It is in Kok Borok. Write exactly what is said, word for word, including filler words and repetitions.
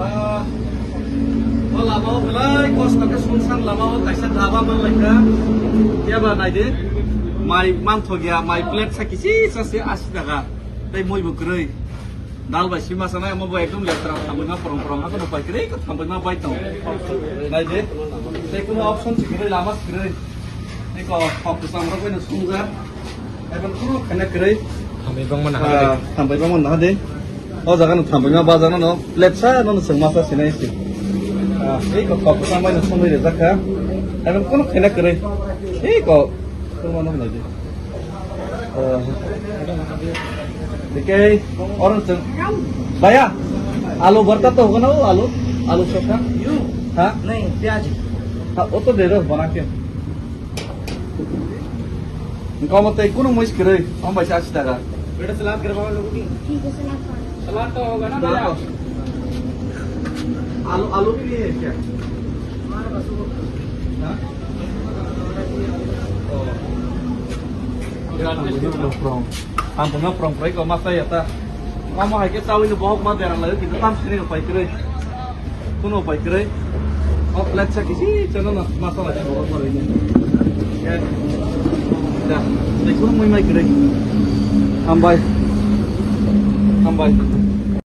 Ah, o lama o belai kosto khe songsan lama o kaisa dhaba man lai kha. Phiya ba nai di, mai manthogo ya, mai plate sa kisi sa se asi taka. Tei moi bo kwrwi. Dal bai sima sanai, omo bo ekdom letra, thambaima porong porong, hakheno pai kwrwi, thambaima bai tong. Nai di. Tei kuno option si kwrwi, lama si kwrwi. Tei kok, kok kwcham rok bai no sungjak. Ebon kuno khaina kwrwi. Thambai bangma naha de. Ah, thambai bangma naha de. O jaga no thambaima baja no, no. Plate sa no, no chwng masa sinai si. Ah, tei kok, kok kwcham bai no sungwi rwjak kha. Ebon kuno khaina kwrwi. Tei kok, kurma no nai di. ठीक है, और चल। भैया, आलू भरता तो होगा ना वो आलू? आलू चोखा? यूं? हाँ? नहीं, प्याज। हाँ, वो तो दे दो, बना के। Engkau mau tei kuno muis kiri, om bai sa sita ka. बेटा सलाद करवाओ लोगों की। ठीक है, सलाद पानी। सलाद तो होगा ना भैया? आलू, आलू भी नहीं है क्या? हाँ? Oh. Ang tongna prong prai ko masa ya ta. Mama hai ke tawi no bohok ma derang lai, kita tam sini no pai kiri. Kuno pai kiri. Oh, let's check isi channel na masa lagi bohok ma ini. Ya. Dah, tei kuno mui mai kiri. Hambai. Hambai.